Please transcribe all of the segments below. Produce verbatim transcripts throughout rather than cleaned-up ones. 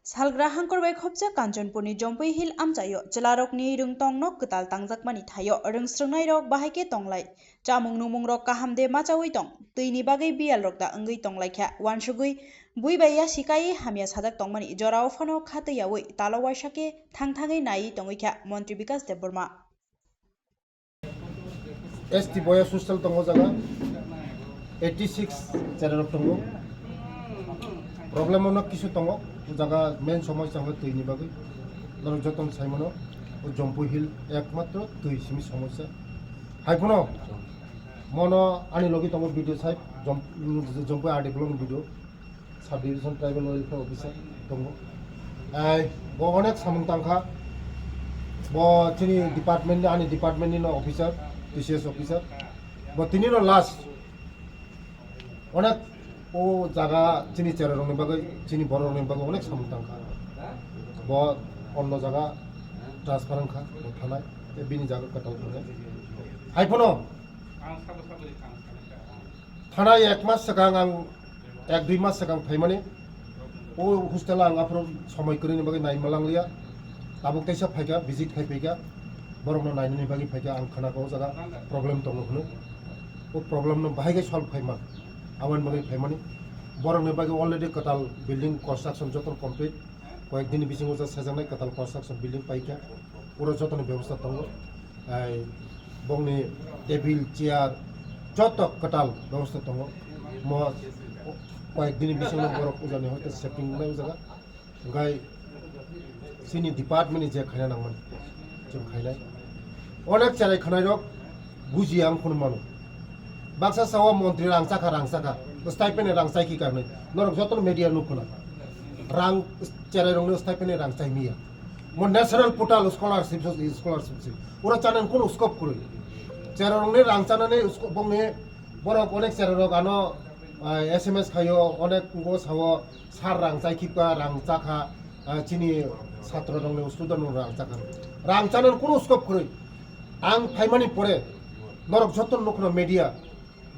Salgra hangkor bai khopjak Kanchanpurni Jompui Hill amchaio chwlarokni rwngtongno kwtal tangjakmani thaio rwngsrwngnairok bahai khe tonglai. Chamung nungmungrok kaham de machaui tong, twini bagwi biyalrok da wngwi tonglaikha, uansugwi bui bai yasi kaiwi hamya sajak tongmani jorao phano kha twiyaui talo waisa khe thang thangwi naiwi tongwikha Montri Bikas Debbarma. S T boys hostel tongo jaga eighty six chererok tongo. Problem ono kisu tongo, o jaga main somosya hwnba twini bagwi. Norok jotono sai mano, o Jompui Hill ekmatro twi simi somosya. Hai phano mono ani logi tongo B D O sahib, Jom-, Jompui R D block ni B D O. Sub division tribal welfare officer tongo. Ai, bo onek samung tangkha. Bo chini department ni, ani department ni no officer, T C S officer. Bo tini no last. Onek o jaga chini chererokni bagwi, chini bororokni bagwi onek samung tangkha. Bo onno jaga transfer wngkha, bo thanai, tei bini jaga kwtal thanai. Hai phano thanai ek mas swkang ang Ek dui mas swkang phaimani, o hostel ang aphuru somoi kwrwini bagwi nai malang liya. Tabuk teisa phaikha, visit khai phaikha, borokno nainani bagwi phaikha, ang khna kha o jaga problem tongo hwnwi. O problem no bahai khe solve khai man, aboni bagwi phaimani. Borokni bagwi already kwtal building construction joto complete, koyek dini bisingo ja sejaknai kwtal construction building paikha, pura jotoni bebosta tongo. Ai, bongni table, chair, joto kwtal bebosta tongo. Mo koyek dini bisingo borok ujani hoite setting wngnai o jaga. Hwnkhe chini department ni je khaina nangmani, chwng khainai. Onek cherai khwnairok bujiya wng phano mano. Baksa sao montri rang chakha, rang chakha, stipend ni rang chaikhi ka hwnwi. Norok jotono media nukkha na. Rang cherairokno stipend ni rang chaimiya. Mo national portal scholarship, scholarship se. Oro chanani kunu scope kwrwi. Cherarokni rang chanani sco-, bongni borok onek cherarok ano, ah, S M S khaio, onek go sao, sir rang chaikhi ka, rang chakha, ah, chini satro rokni student rok rang chakha. Rang chanani kunu scope kwrwi. Ang phaimani pore norok joto nukhno media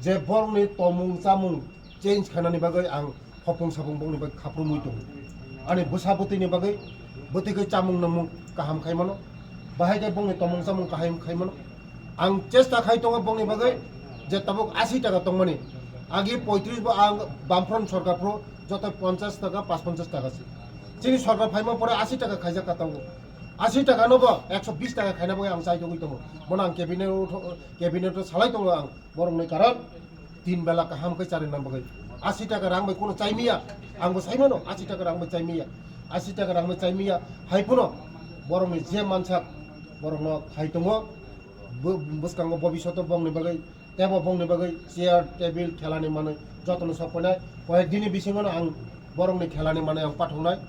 je borokni tomung chamung change khainani bagwi ang hopung sapung bongni bagwi khaprumwi tongo. Ani bwsa bwtwini bagwi bwtwi khe chamung nangmung kaham khai mano, bahai khe bongni tomung chamung kaham khai mano. Ang chesta khai tongo bongni bagwi je tabuk asi taka tongmani, agi poitris bo ang Bamfront sorkar phuru joto ponchas taka, pas ponchas taka se. Chini sorkar phaima pore asi taka khaijak ka tongo. Asi taka no bo ekso bis taka khaina bagwi ang chai tongwi tongo. Bono ang cabinet o tho-, cabinet o salai tongo ang. Borokni karon tin bela kaham khe charina bagwi. Asi taka rang bai kuno chaimiya, ang bo saimano, asi taka rang bai chaimiya. Asi taka rang bai chaimiya, hai phano borokni je mansak borokno khai tongo. Bo-, bwskango bobishoto bongni bagwi, tebo bongni bagwi chair, table, khelani manwi jotono sok painai. Koyek dini bisingono ang borokni khelani manwi ang pathoknai,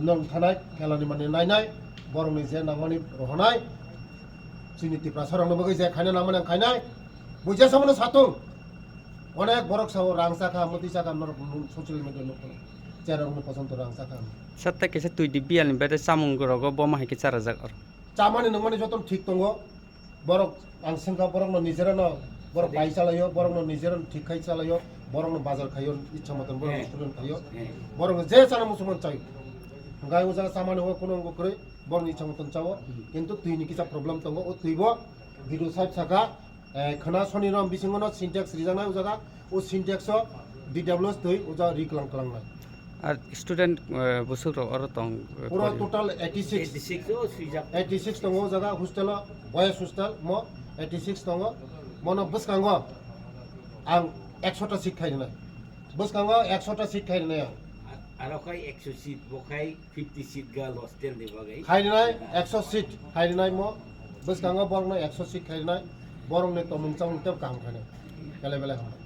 nong thanai, khelani manwi nainai, borokni je nangmani rohonai. Chini Tiprasa rokno bagwi je khaina nangmani ang khainai. Bo je samono satung. Onek borok sao rang chakha, mwtwi chakha, norok social media nukho. Cherokno pochonto rang chakha. Satta kisa twi di biyalni bede chamung rogo bo ma hai khe charajak oro. Chamani nangmani jotono thik tongo. Borok ang swngkha borokno nijerano borok bai chalaio, borokno nijerano thik khai chalaio, borokno bazar khaio, ichha moton borok restaurant khaio. Borokno je chana muchungmani chaio. Hwnkhai o jaga chamani o kuno wngkha kwrwi. Borokni ichha moton chao, kintu twini kisa problem tongo, o twibo video side saka, eh, khwna soni rom bisingo no Sintex rijaknai o jaga, o Sintex o D W S twi o jaga ri klang klangnai. Ar student, eh, bwswk rok oro tong, eh, Pura pori. Total eighty six. Eighty six o swijak. Eighty six tongo o jaga hostel o, boys hostel mo eighty six tongo, mono bwskango ang ekso ta seat khai rwnai, bwskango ekso ta seat khai rwnai ang. Ar-, aro khai ekso seat bo khai fifty seat girl hostel ni bagwi. Khainai ekso seat, khainai mo. Bwskango borokno ekso seat khainai. Borokni tomung chamung tei kaham khainai. Belai belai hambai.